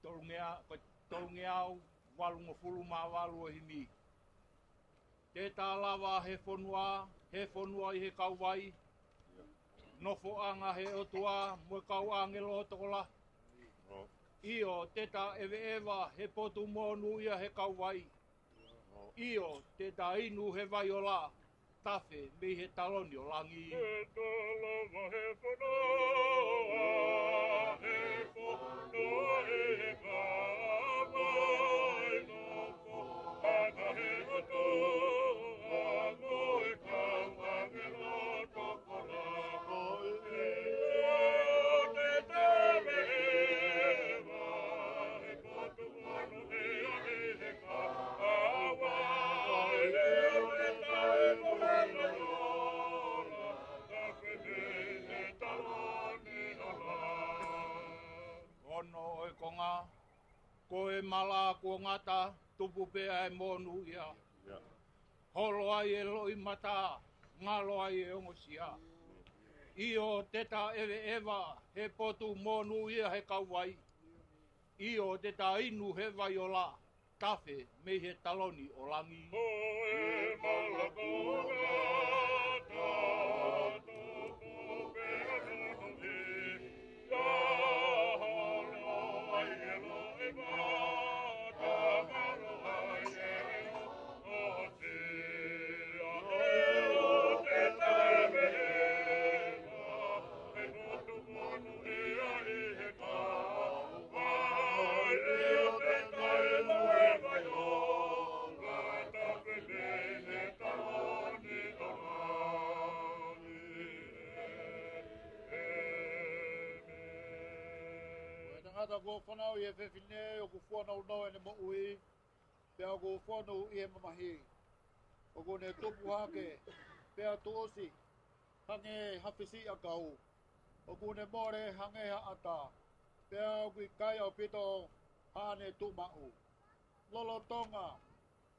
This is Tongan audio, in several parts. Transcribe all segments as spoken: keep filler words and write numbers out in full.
tolungeau, ko e tolungeau valungofulu mā valu ʻo e himi. Te ta lava he fonua, he fonua ʻi he kauvai, nofoʻanga he ʻOtua mo e kau ʻāngelo tokolahi. ʻIo, te ta ʻeveʻeva he potu monūʻia he kauvai. ʻIo, te ta inu he vai ola, tafe mei he taloni ʻo langi. Te ta lava he fonua, he fonua ʻi he kauvai, nofoʻanga he ʻOtua mo e kau ʻāngelo tokolahi. ʻIo, te ta ʻeveʻeva he potu monūʻia ʻi he kauvai, ʻio, te ta inu he vai ola, tafe mei he taloni ʻo langi. Ono ʻo e konga, ko e mala kuo ngata, tupu pē ʻa e monūʻia. Holo ai e loʻimata, ngalo ai e ongosia. ʻIo, te ta ʻeveʻeva he potu monūʻia he kauvai. ʻIo, te ta inu he vai ola, tafe mei he taloni ʻo langi. Ko e mala kuo ngata, tupu pē ʻa e monūʻia, holo ai e loʻimata, ngalo ai e ongosia. ʻIo, te ta ʻeveʻeva he potu monūʻia ʻi he kauvai, ʻio, te ta inu he vai ola, tafe mei he taloni ʻo langi. ʻĒmeni. Ko e tangata kuo fanauʻi ʻe he fefine, ʻoku fuonounou ʻene moʻui, pea ʻoku fonu ʻi he mamahi. ʻOku ne tupu hake, pea tuʻusi, hangē ha fisiʻiʻakau. ʻOku ne mole hangē ha ʻata, pea ʻoku ʻikai ʻaupito haʻane tuʻumaʻu. Lolotonga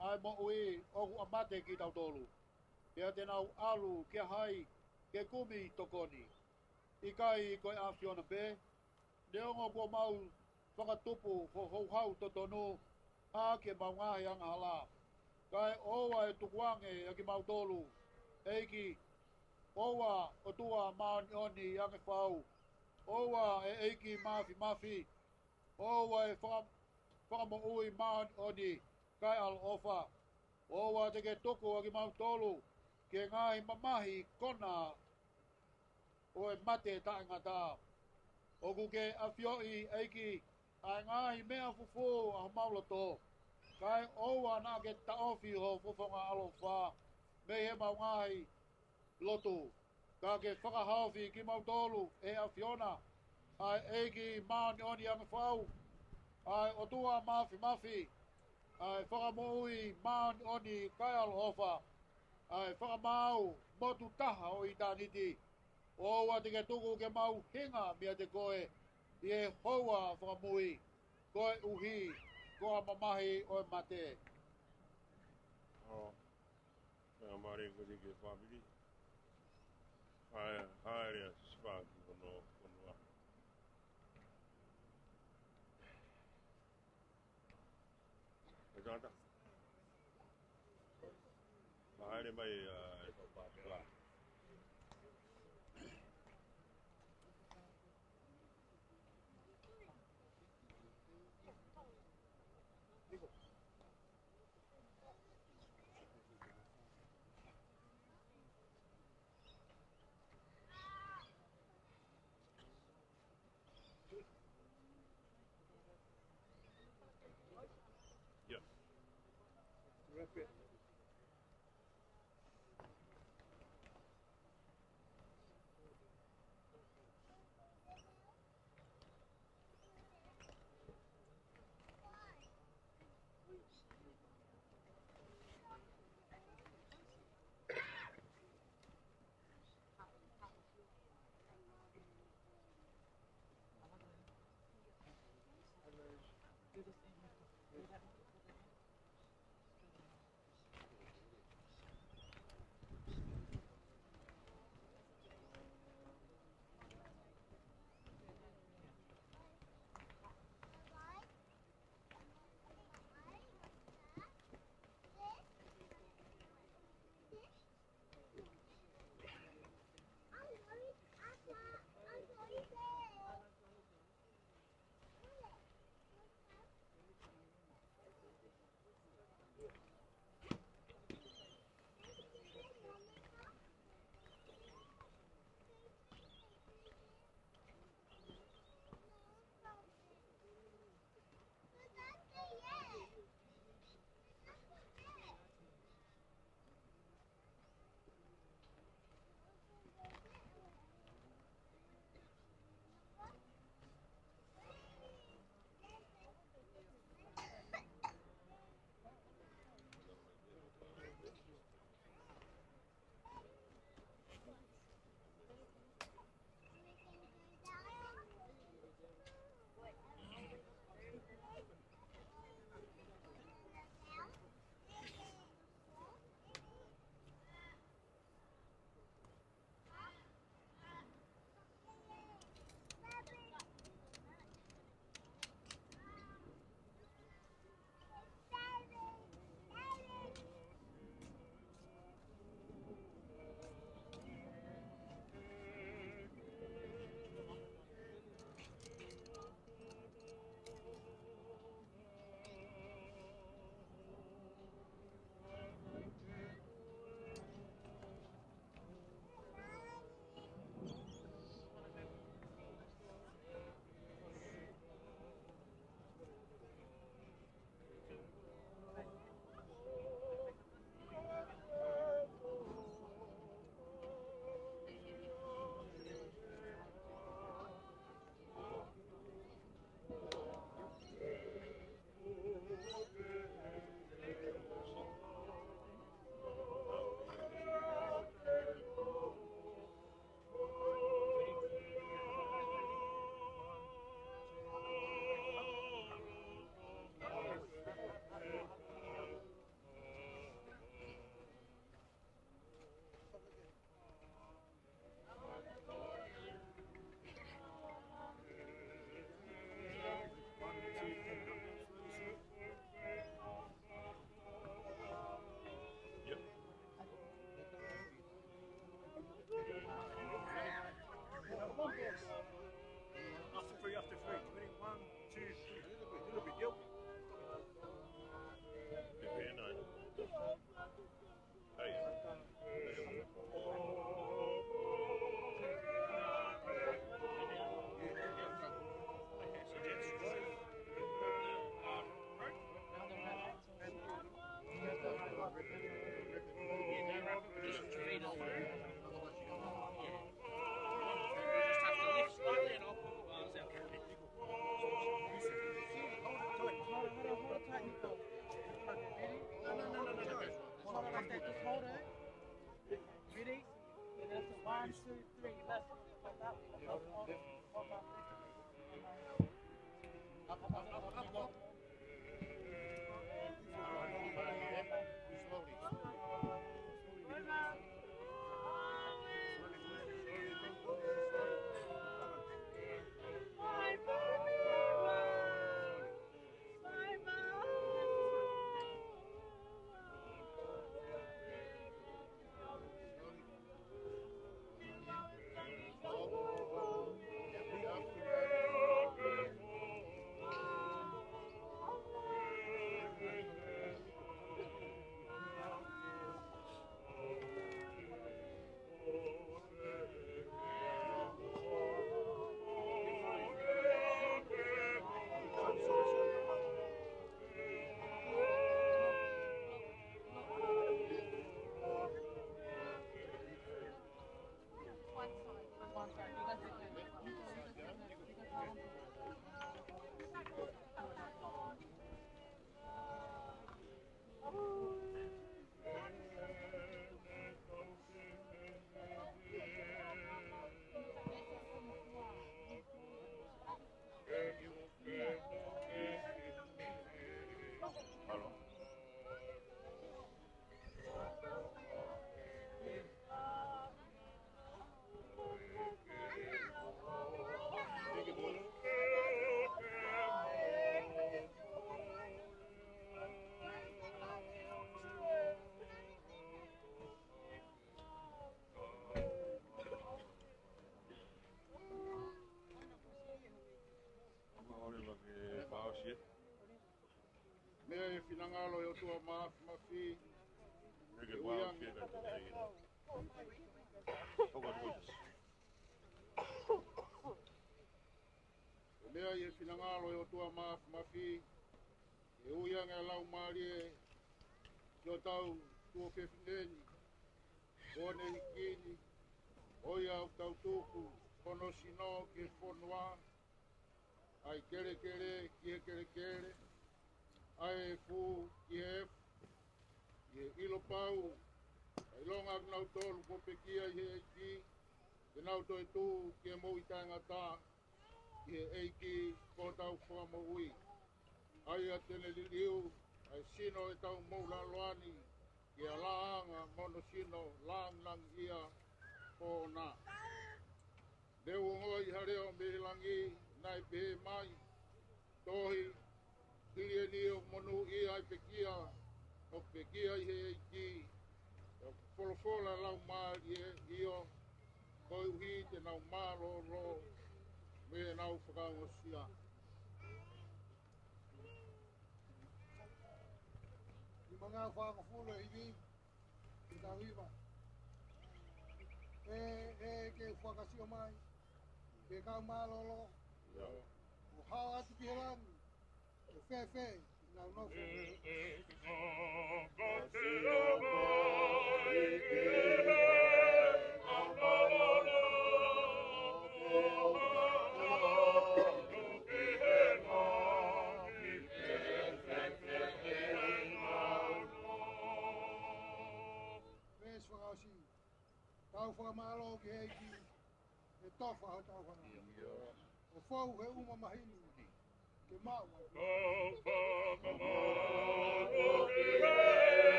ʻa e moʻui ʻoku ʻa mate kitautolu, pea te nau ʻalu kia hai ke kumi tokoni? ʻIkai ko e ʻAfiona pē? Neongo kuo mau fakatupu ho houhau totonu ʻaki ʻemau ngaahi angahala, kae ʻoua ʻe tukuange ʻa kimautolu, ʻEiki, ʻoua ʻOtua māʻoniʻoni ange fau, ʻoua ʻe ʻEiki Māfimafi, ʻoua ʻe faka-, Fakamoʻui māʻoniʻoni kae ʻaloʻofa, ʻoua te ke tuku ʻa kimautolu ki he ngaahi mamahi kona ʻo e mate taʻengata. ʻOku ke ʻafioʻi, ʻEiki, ʻa e ngaahi meʻa fufū ʻa homau loto, kae ʻoua naʻa ke taʻofi ho fofonga ʻaloʻofa mei heʻemau ngaahi lotu, ka ke fakahaofi kimautolu ʻe he ʻAfiona, ʻa e ʻEiki māʻoniʻoni ange fau, ʻa e ʻOtua Māfimafi, ʻa e Fakamoʻui māʻoniʻoni kae ʻaloʻofa, ʻa e Fakamaau motu taha ʻo ʻitāniti. ʻOua te ke tuku ke mau hinga meiate koe ʻi he houa fakamui, koeʻuhi ko ha mamahi ʻo e mate. ʻO, ʻa e mare ko te ke fāmili. Hae, haere ʻa Sisifā ki hono, hono ʻaho. ʻE tangata. Haere mai, ʻa, ʻe papa, papa. Yep. One, two, three, left, left, left, left, left. Meʻa ʻi he finangalo ʻo e ʻOtua Māfimafi, ʻe uiange. Meʻa ʻi he finangalo ʻo e ʻOtua Māfimafi, ʻe uiange ʻa e laumālie ki hotau tuofefine ni, ʻo ne hiki ni, ʻo ia ʻoku tau tuku hono sino ki he fonua, ʻa e kelekele ki he kelekele, ʻa e efu ki he efu, ʻi he ʻilo pau, ʻa e ʻilonga ʻa kinautolu kuo pekia ʻi he ʻEiki, te nau toetuʻu ki he moʻui taʻengata, ʻi he ʻEiki ko hotau Fakamoʻui. ʻA ia te ne liliu ʻa e sino ʻo ʻetau moʻui laloa ni, ki he laʻanga mo hono sino lāngilangiʻia ʻoʻona. Ne u ongoʻi ha leʻo mei he langi naʻe pehē mai, Tohi, hili eni ʻoku monūʻia ʻa e pekia, ʻoku pekia ʻi he ʻEiki, ʻoku folofola ʻa e Laumālie, ʻio, koeʻuhi te nau mālōlō, mo nau fakaongosia. Nimangofulu mā hiva, ki he taha hiva. ʻE, ʻe, ke fakasio mai, ke kau mālōlō, ʻo hao atu ki he langi, ʻo fēfē ʻenau nofo. Veesi fakaʻosi. Tau fakamālō ki he ʻEiki, he tofa hotau fanga. ʻO fou he ʻuma mahino, ke maʻu ai.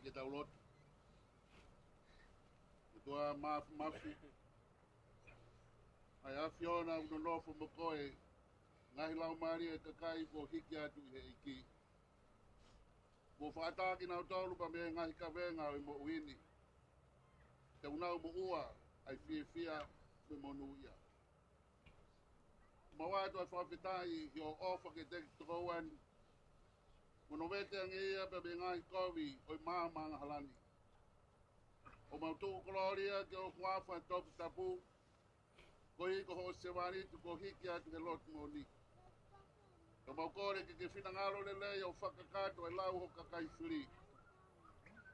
Ke tau lotu. ʻOtua Māfimafi, ʻa e ʻAfiona ʻoku nonofo mo koe, ngaahi laumālie ʻo e kakai kuo hiki atu ʻi he ʻEiki. Mo fakaʻatā kinautolu pea mei he ngaahi kavenga ʻo e moʻui ni, te nau moʻua ʻa e fiefia mo e monūʻia. Mau ʻoatu ʻa e fakafetaʻi ʻi hoʻo ʻofa kiate kitautolu ni, mo hono veteange ia pea mei he ngaahi kovi ʻo e maama angahala ni. ʻOku mau tuku kolōlia ki ho huafa toputapu, koeʻuhi ko hoʻo sevāniti kuo hiki atu he lotu moʻoni. Ka mau kole ke ke finangalo lelei ʻo fakakakato e lau ho kakai fili,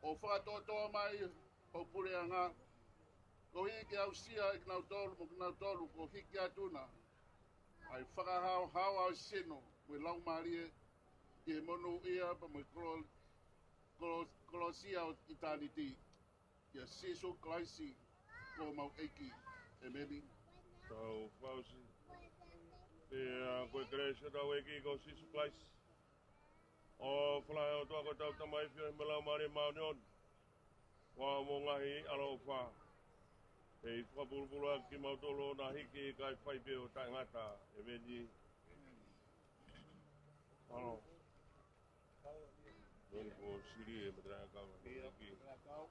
ʻo fakatoʻotoʻo mai ho puleʻanga, koeʻuhi ke aʻusia ʻe kinautolu mo kinautolu kuo hiki atu na ʻa e fakahaohaoa ʻo e sino mo e laumālie ki he monūʻia pea mo e kolo-, kolo-, kolosia ʻo ʻitāniti. ʻIa Sīsū Kalaisi ko homau ʻEiki. ʻĒmeni. Tau fakaʻosi. Pea ko e kelesi ʻa hotau ʻEiki ko Sīsū Kalaisi, ʻofa lahi ʻa e ʻOtua ko hotau Tamai, feohi mo e Laumālie Māʻoniʻoni, ʻofa mo e ngaahi ʻaloʻofa, ʻe fakapulupulu ʻaki kimautolu ʻo na hiki kae fai pē ʻo taʻengata. ʻĒmeni. Alo. Noni ko Sili e matara kau.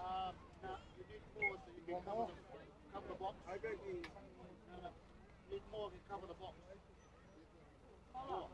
Um, no, you need more so you can cover the, cover the box. No, no. You need more to cover the box. More.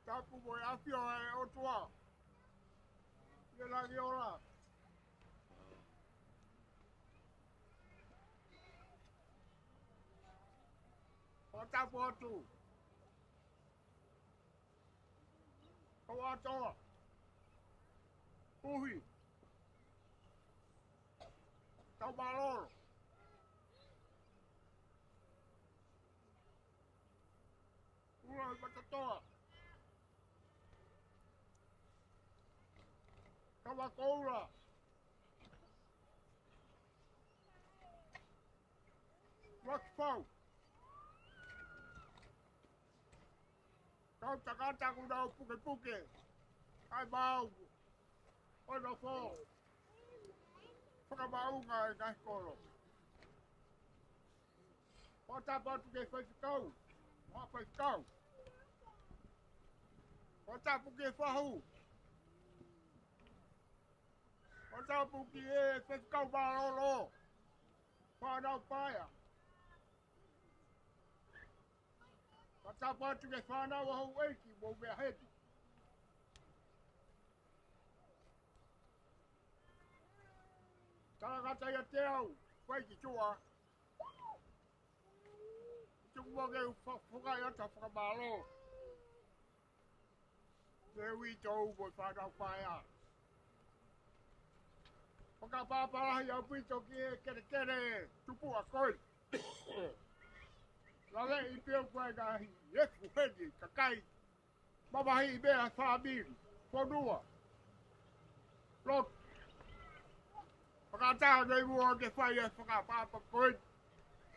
Tapu mo e ʻafio ʻa e ʻOtua ʻi he langi ʻola. ʻOku tapu atu. Kau ʻatoa. Kuhi. Tau mālōlō. Ula ʻi Matatoa. Kau ako ula. Wakifau. Kau takata ʻoku nau pukepuke. Kae mau, ʻo nofo fakamaʻunga e ngaahi kolo. Fakatapu atu ki he faifekau, mo e faifekau. Fakatapu ki he fahu. Fakatapu ki he faifekau mālōlō, fānau paea. Fakatapu atu ki he fānau ʻa houʻeiki mo e meʻa heni. Talangata ia te au, fai ki tuʻa. Tuku mo ke u fa-, fakaʻi atu ha fakamālō. Te uitou mo e fānau paea. Fakapapalahi ʻaupito ki he kelekele tupuʻa ko ē. Lave i pio ko e ngaahi efu heni kakai. Mamahi i meʻa fāmili, fonua. Lotu. Fakataha nei muʻa ke fai e fakapapa ko ē.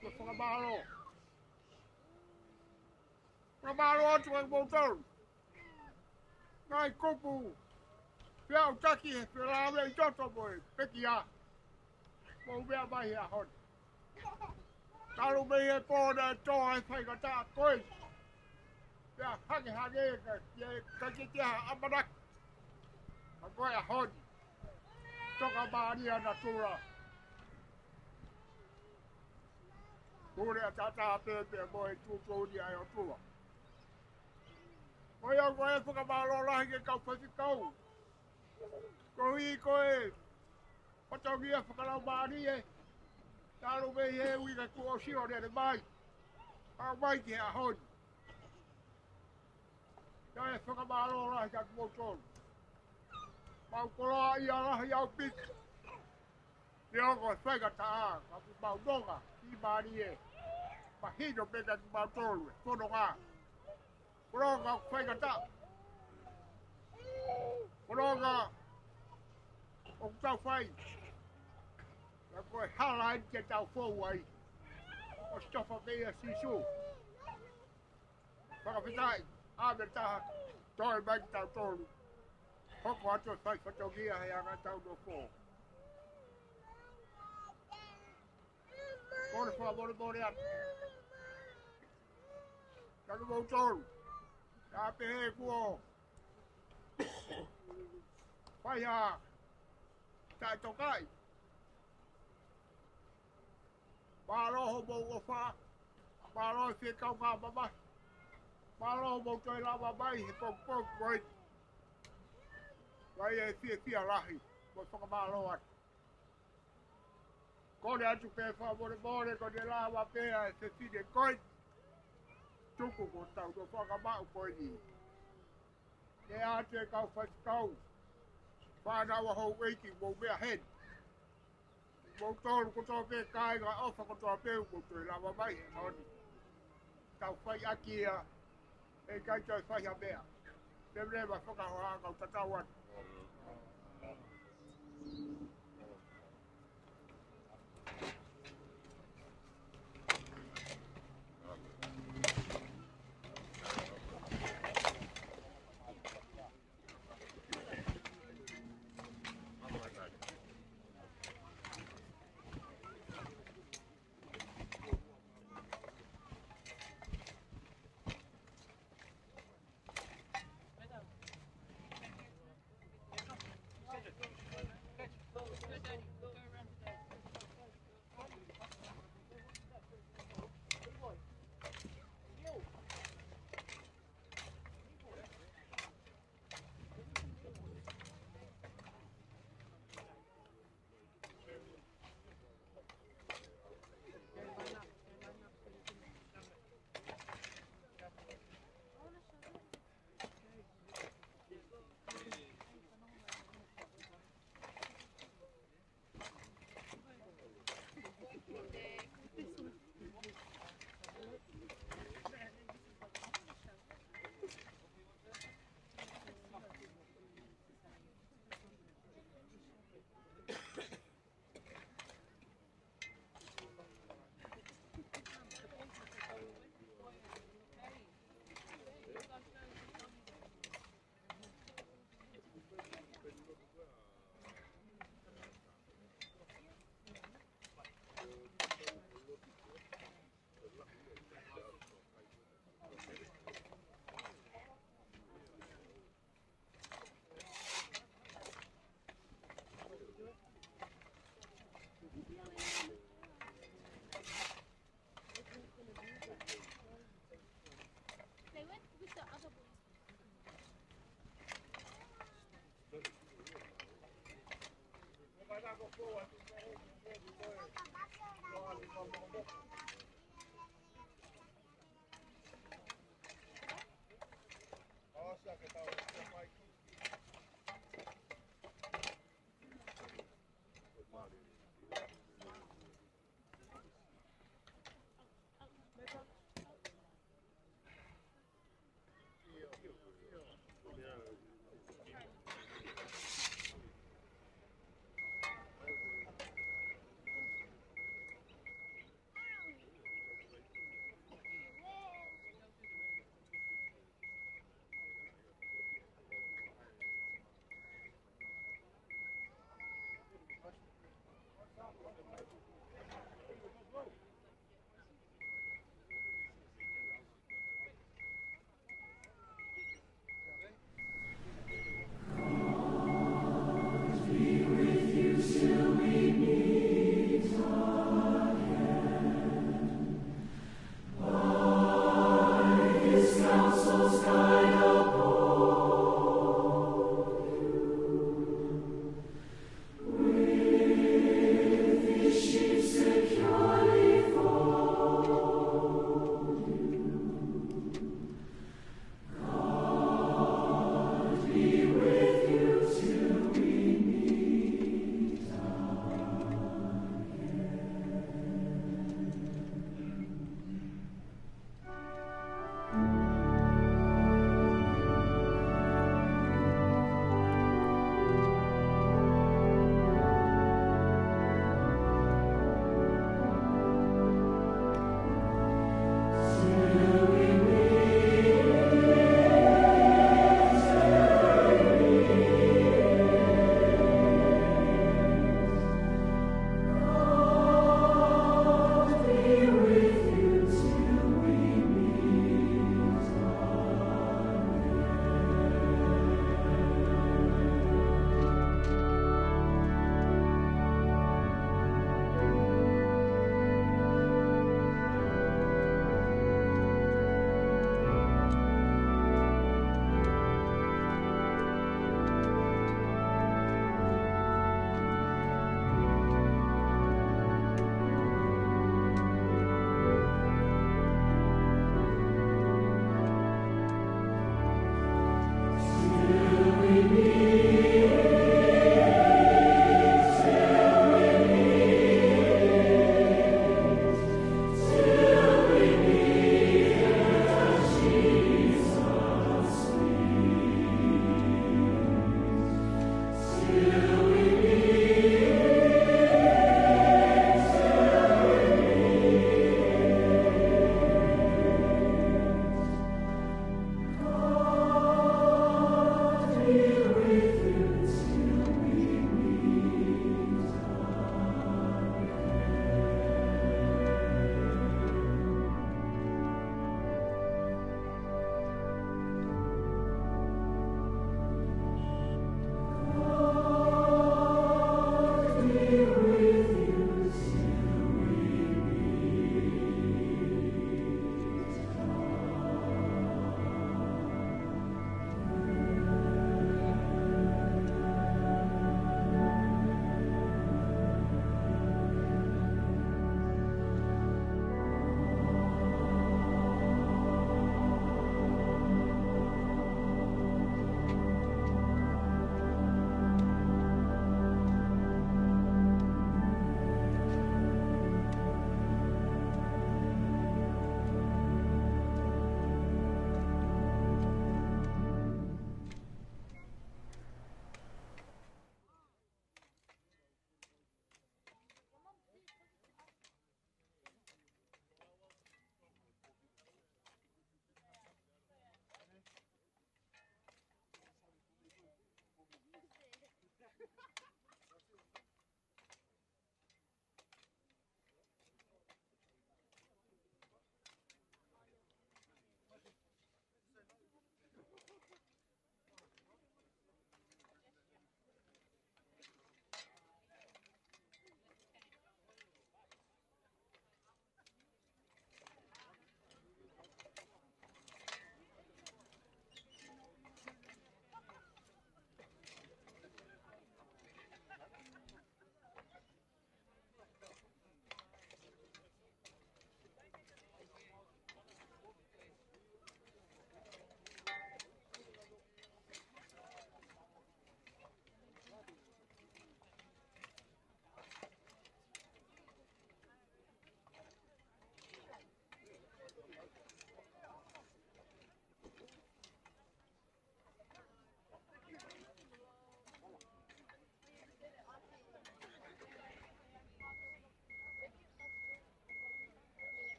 Ko e fakamālō. Fakamālō atu kiate kimoutolu. Ngaahi kupu. Pea u taki he felāveʻi toto mo e pekia. Mou meʻa mai he ʻaho ni. Talu mei he pō naʻe tō ai e faingataʻa ko ē. Pea hangehangē ka, ka kiʻi ʻamanaki. Ka ko e ʻaho ni. Toka mālie ʻa natula. Pule ʻataʻatā pē pea mo e tuʻutuʻuni ʻa e ʻOtua. Ko ia ko e fakamālō lahi ki he kau faifekau. Koeʻuhi ko e fatongia fakalaumālie. Talu mei he uike kuo ʻosi ʻo lele mai. Aʻu mai ki he ʻaho ni. Kae fakamālō lahi kiate kimoutolu. Mau koloaʻia lahi ʻaupito. Neongo e faingataʻa, ka ʻoku mau nonga, ʻi mālie. Mahino pē kiate kimautolu, e fononga. Fononga ʻoku faingataʻa. Fononga ʻoku tau fai. Ka ko e hala eni ke tau fou ai. ʻOsi tofa pē ʻia Sīsū. Fakafetaʻi, ʻa e meʻa taha, toe mai kitautolu. Hoko atu e fai fatongia he anga ʻetau nofo. Kole fakamolemole atu. Kiate kimoutolu. Ka pehē kuo fai ha taʻetokaʻi. Mālō hoʻomou ʻofa, mālō e fie kaungā mamahi, mālō hoʻomou toe lava mai he pongipongi ko eni. Fai e fiefia lahi, mo e fakamālō atu. Kole atu pē fakamolemole, ko ʻene lava pē ʻa e fefine ko eni. Tuku ko ʻetau nofo fakamaʻu ko eni. Ke ʻoatu e kau faifekau, fānau ʻa houʻeiki mo e meʻa heni. Kimoutolu kotoa pē kāinga ʻofa kotoa pē ʻoku mou toe lava mai he ʻaho ni. Tau fai ʻaki ia, ʻe ʻikai toe fai ha meʻa. Leveleva fakahoha kau tatau atu.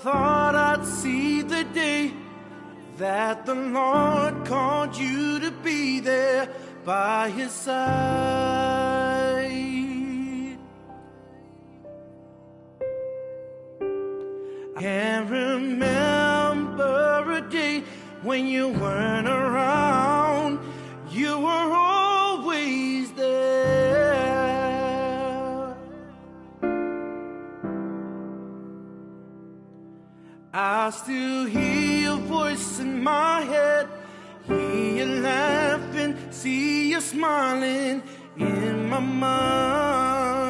Thought I'd see the day that the Lord called you to be there by his side. I can remember a day when you weren't around. You were always there. I still hear your voice in my head. Hear you laughing, see you smiling in my mind.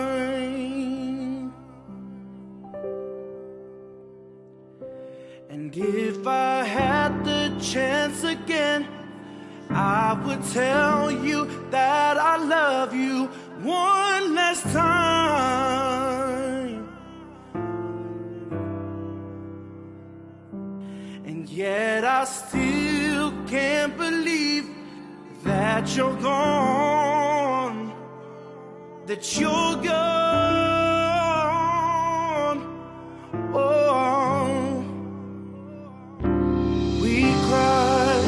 And if I had the chance again, I would tell you that I love you one last time. And yet I still can't believe that you're gone, that you're gone. Oh, we cry,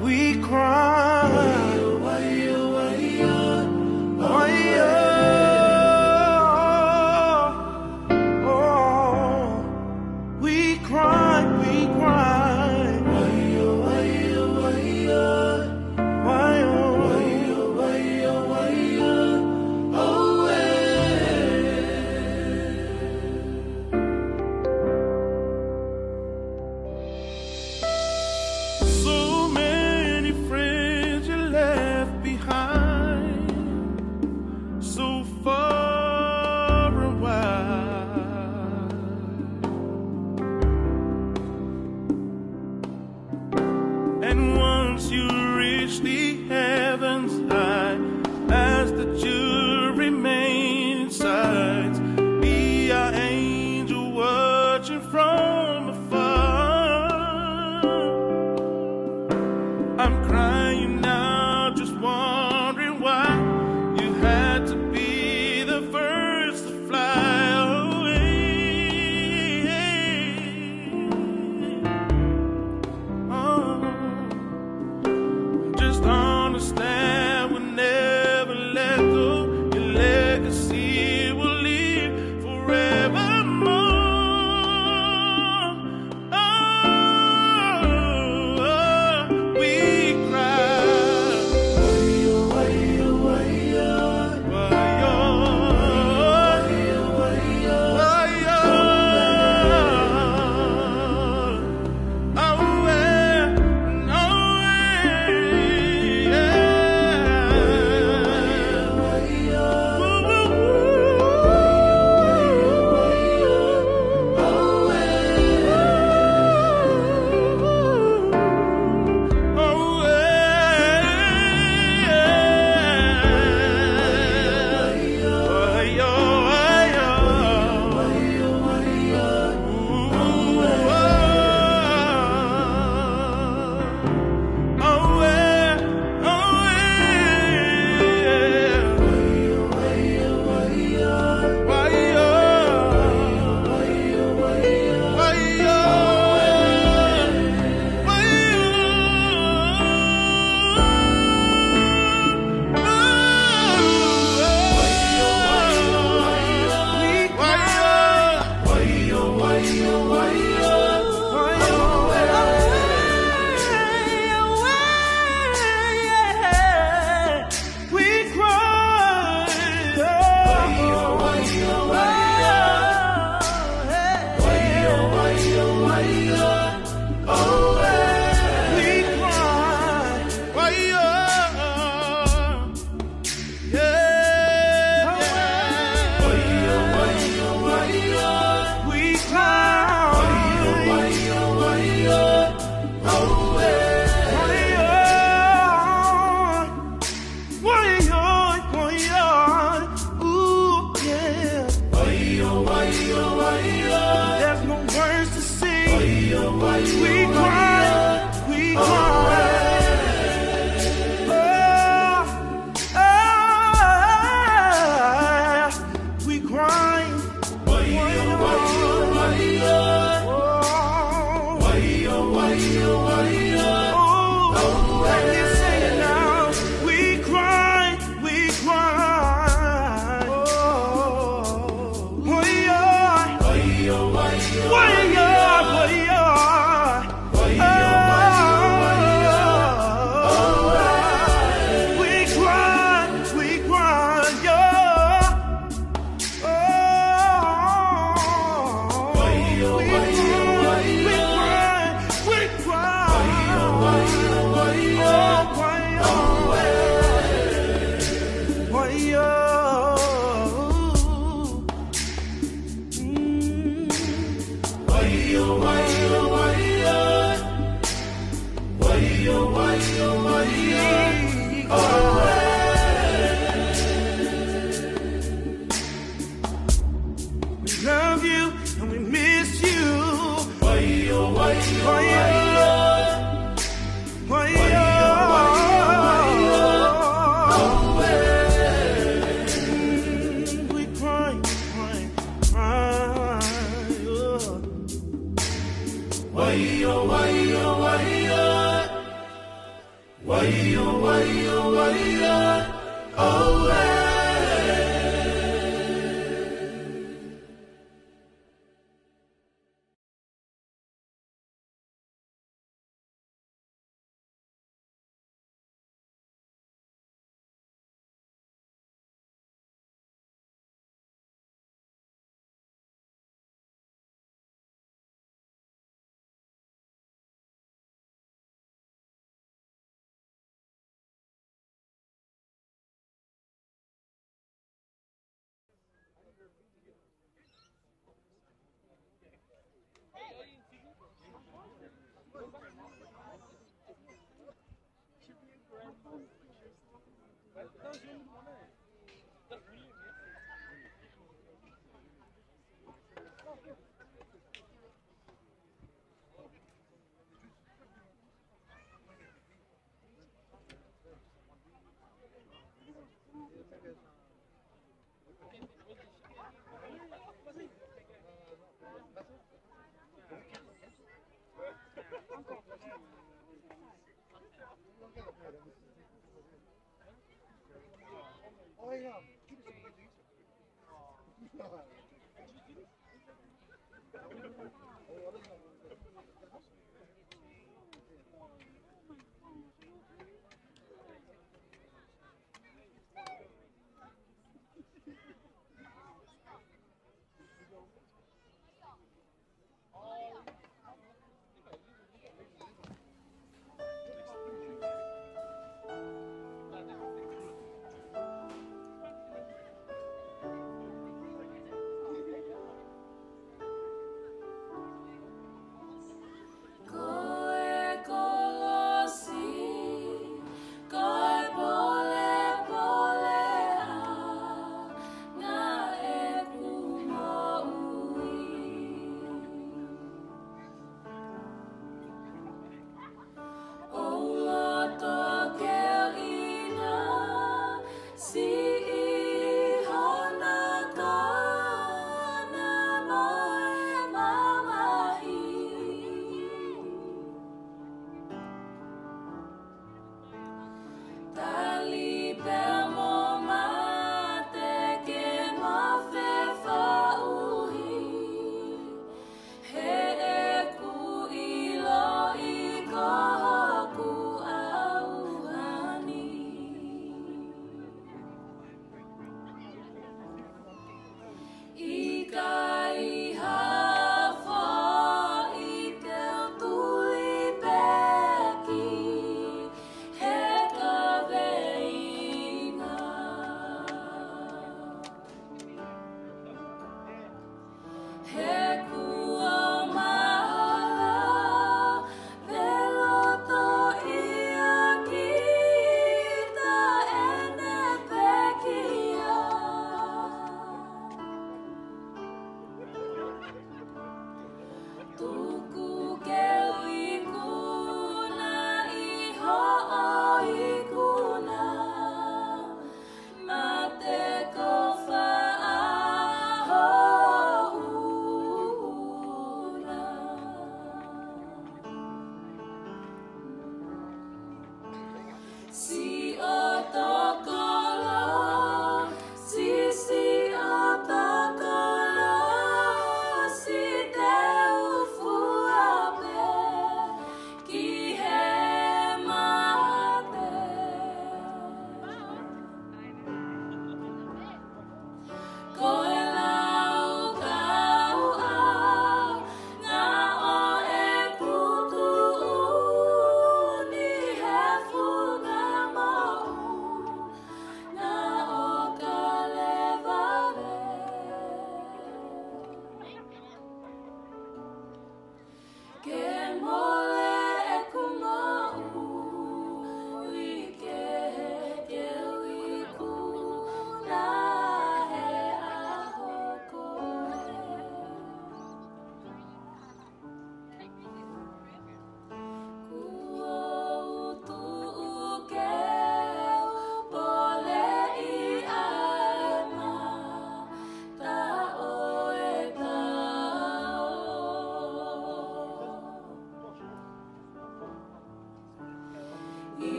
we cry, oh, we cry, we cry. Why, oh, why, oh, why, oh. Why, oh, why, oh, why, oh, why, oh, oh, eh. So many friends you left behind, so far and wide. And once you reach the heavens high, ask that you remain inside. Be our angel watching from afar. I'm crying now, just wondering why you had to be the first to fly away. Oh, just We love you and we miss you. Why you, why you, why you? We cry, cry, cry.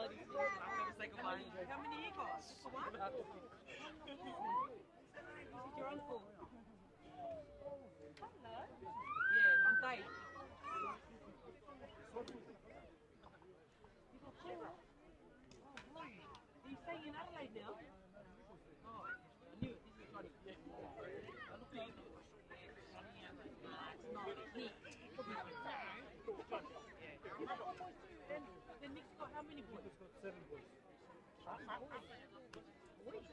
How many you got? Just the one? This is your uncle. Hello. Yeah, I'm Dave. You got four? Oh, boy. Are you staying in Adelaide now? Oh, I knew it. This is Johnny. I looked at you. Then, then Nick's got how many boys? He's got seven boys. Boys?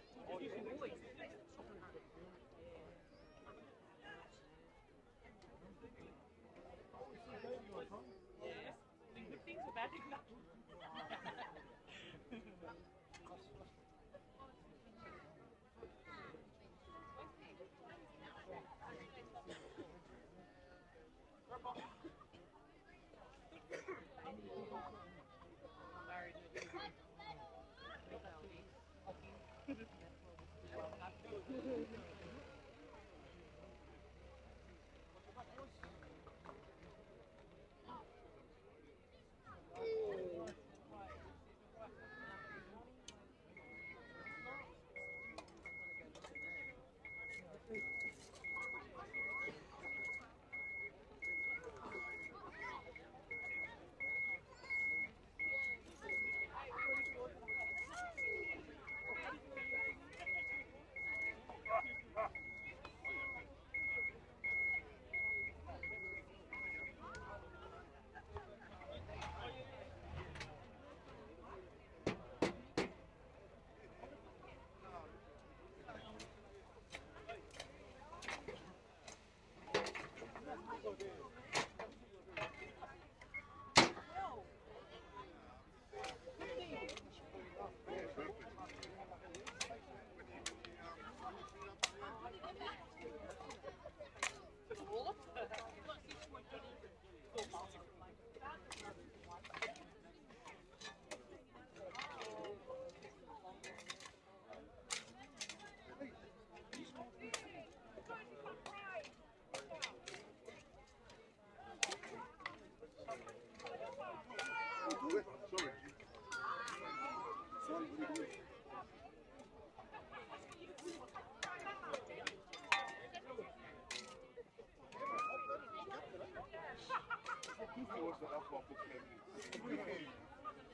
Boys. Yeah. Good things or bad things?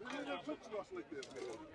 They never talk to us like that, man.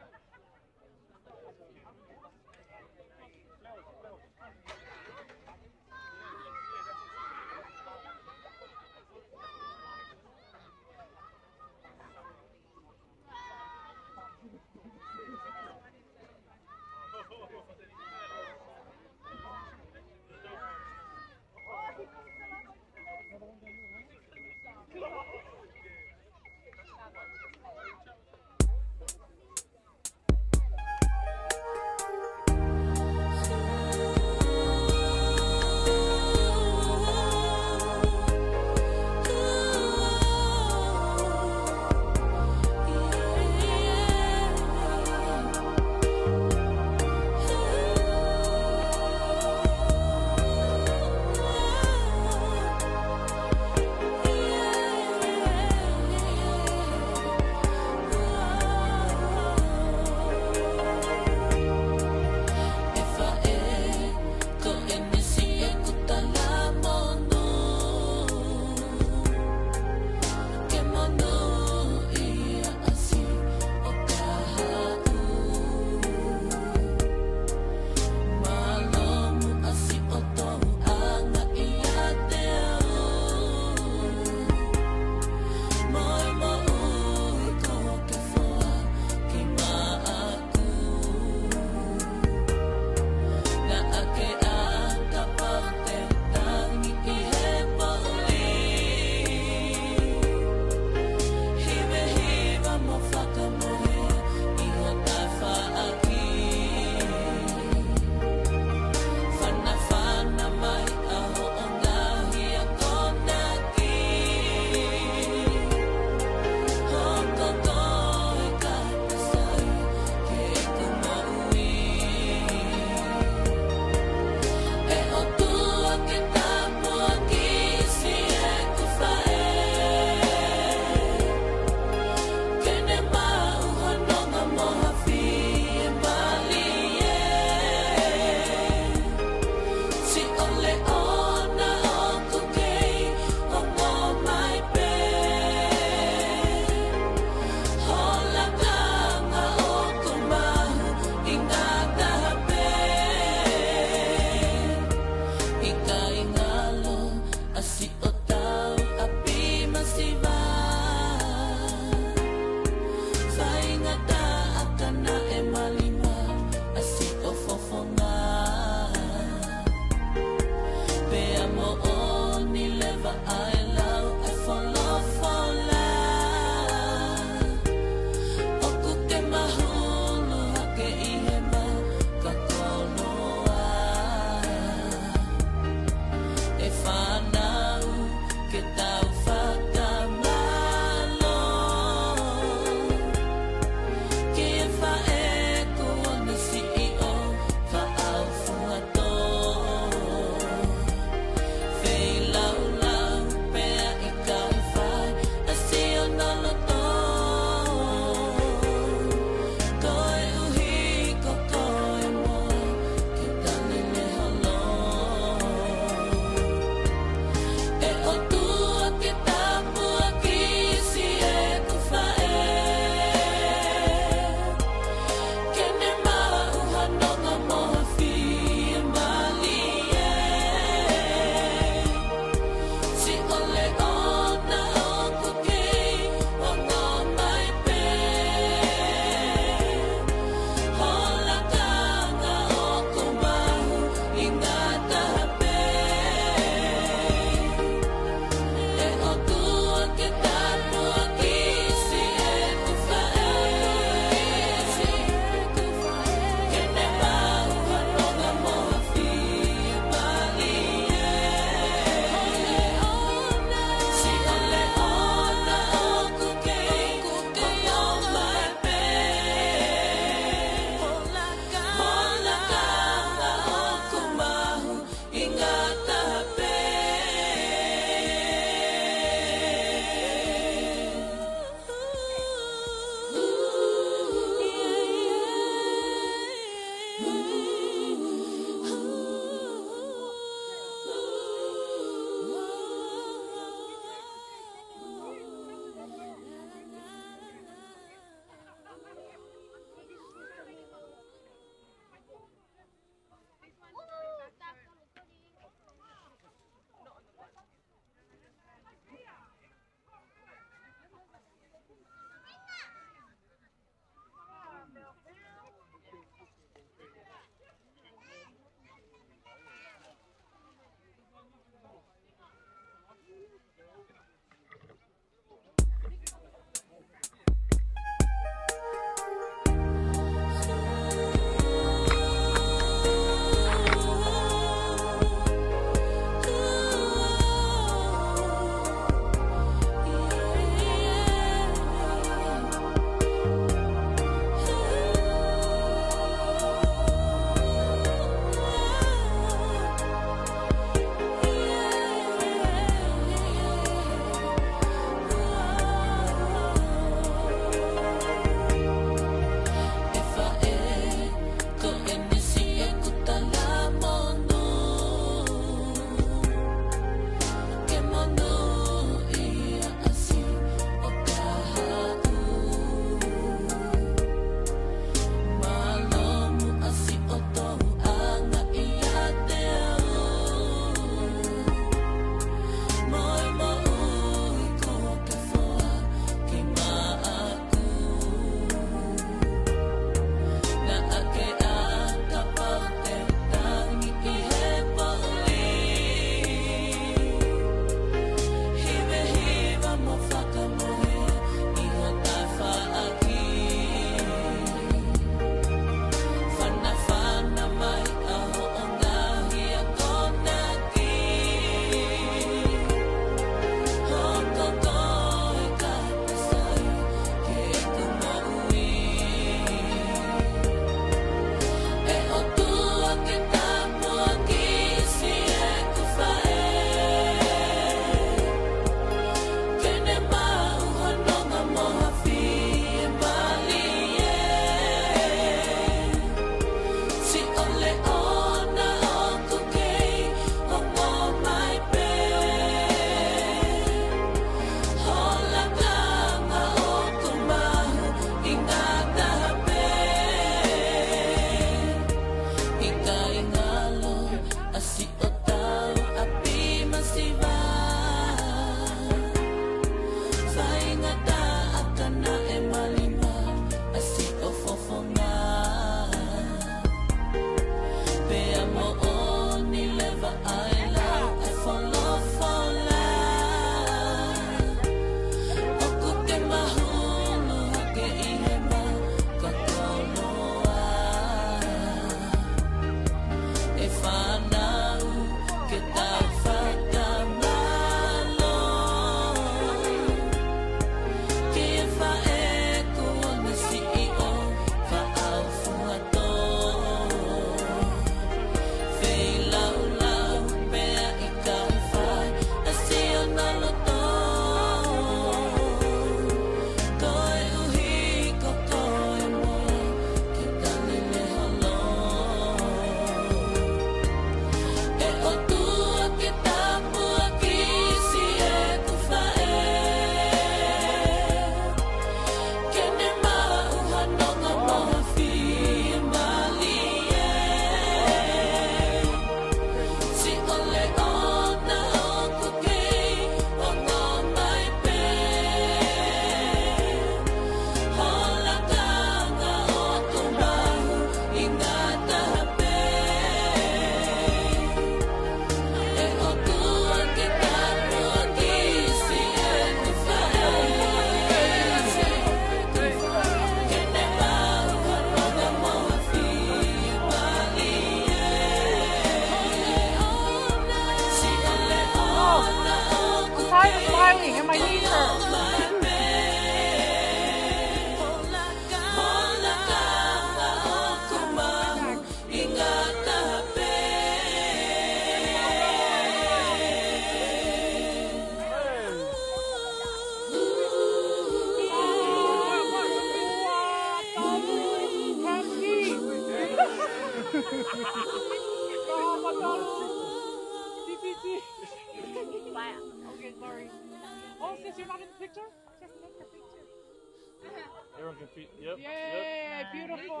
Yep. Yay, beautiful.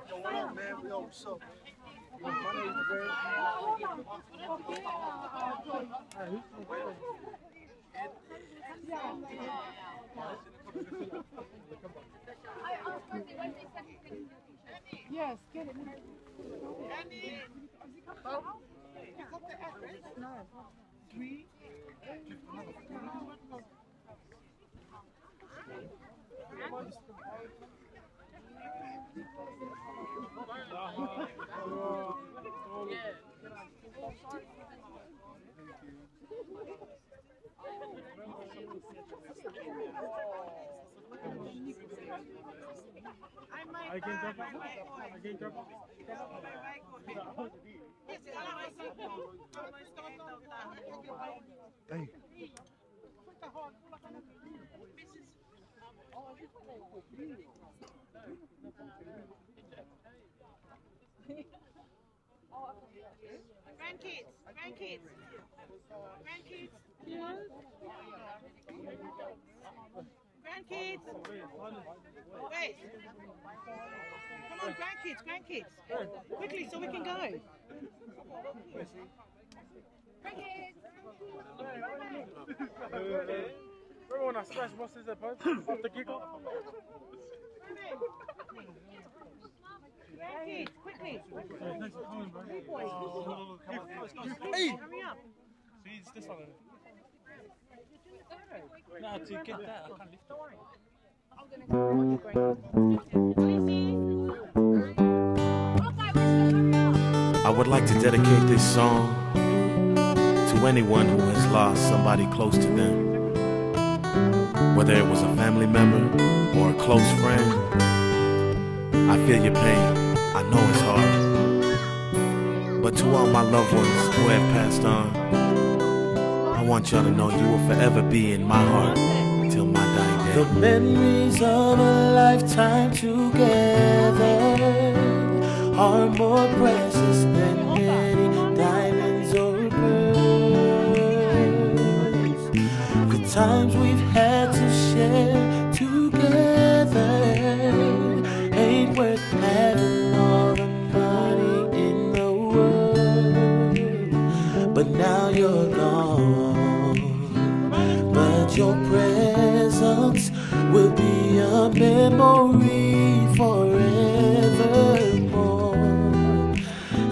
Yo, what up, man? Yo, what's up? My name is Brad. Yes, get it. Three. I can drop off. I can drop off. Thank you. Grandkids, grandkids, grandkids, grandkids. Wait. Come on, grandkids, grandkids. Quickly, so we can go. Remember when I smashed Mustard's headphones? Off the giggle? Hey, quickly. Hey! Hurry up. See, it's this one. No, to get that, I can't lift it. I would like to dedicate this song to anyone who has lost somebody close to them, whether it was a family member or a close friend. I feel your pain. I know it's hard. But to all my loved ones who have passed on, I want y'all to know you will forever be in my heart till my dying day. The memories of a lifetime together are more precious than many diamonds or pearls. The times we've had to share together ain't worth having all the money in the world. But now you're gone. But your presence will be a memory forevermore.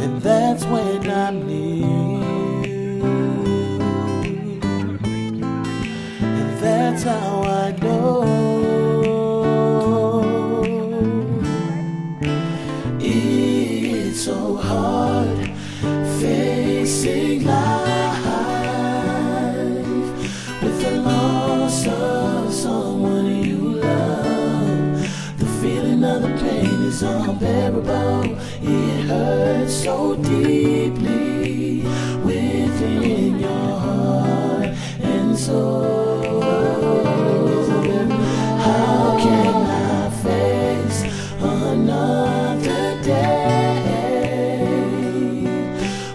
And that's when I'm near you. And that's how I know. It's so hard facing life with the loss of someone you love. The feeling of the pain is unbearable. It hurts so deeply within your heart and soul. How can I face another day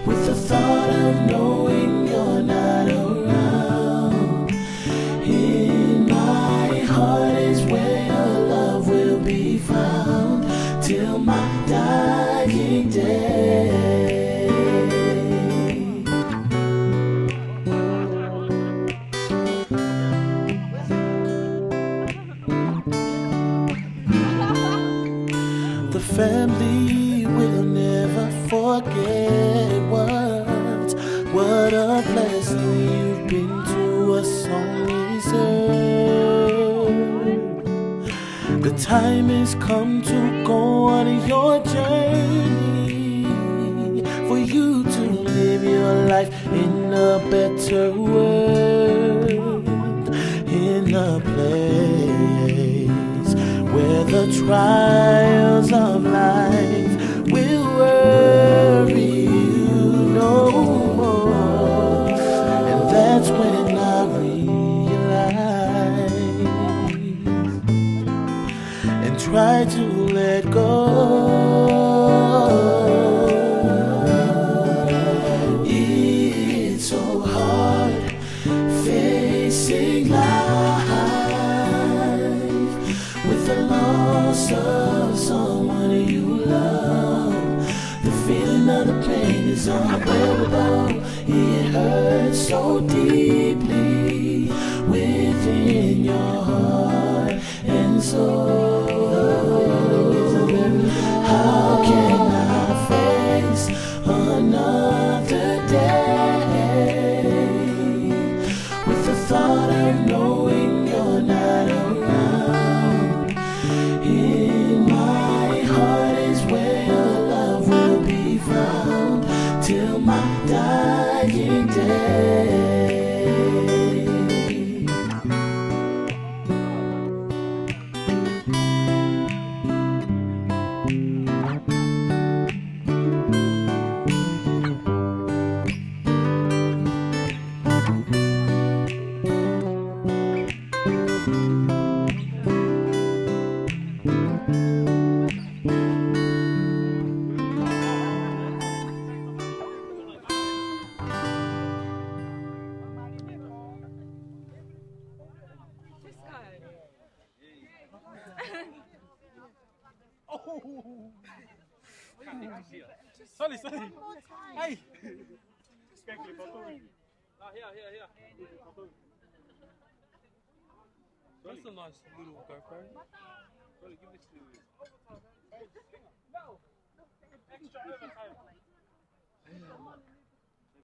with the thought of knowing you're not around? In my heart is where love will be found till my dying day. The family will never forget what, what a blessing you've been to us on this earth. The time has come to go on your journey, for you to live your life in a better world, in a place where the trials of life will worry you no more. And that's when I realize and try to let go. It's so hard. Face Sing life with the loss of someone you love. The feeling of the pain is unbearable. It hurts so deeply within your heart and soul. How can I face another day with the thought of knowing you're not around? In my heart is where your love will be found till my dying day. Oh. Sorry, sorry. Hey. Ah, here, here, here. That's a nice little GoPro. Sorry, give this to me. No. Extra overtime.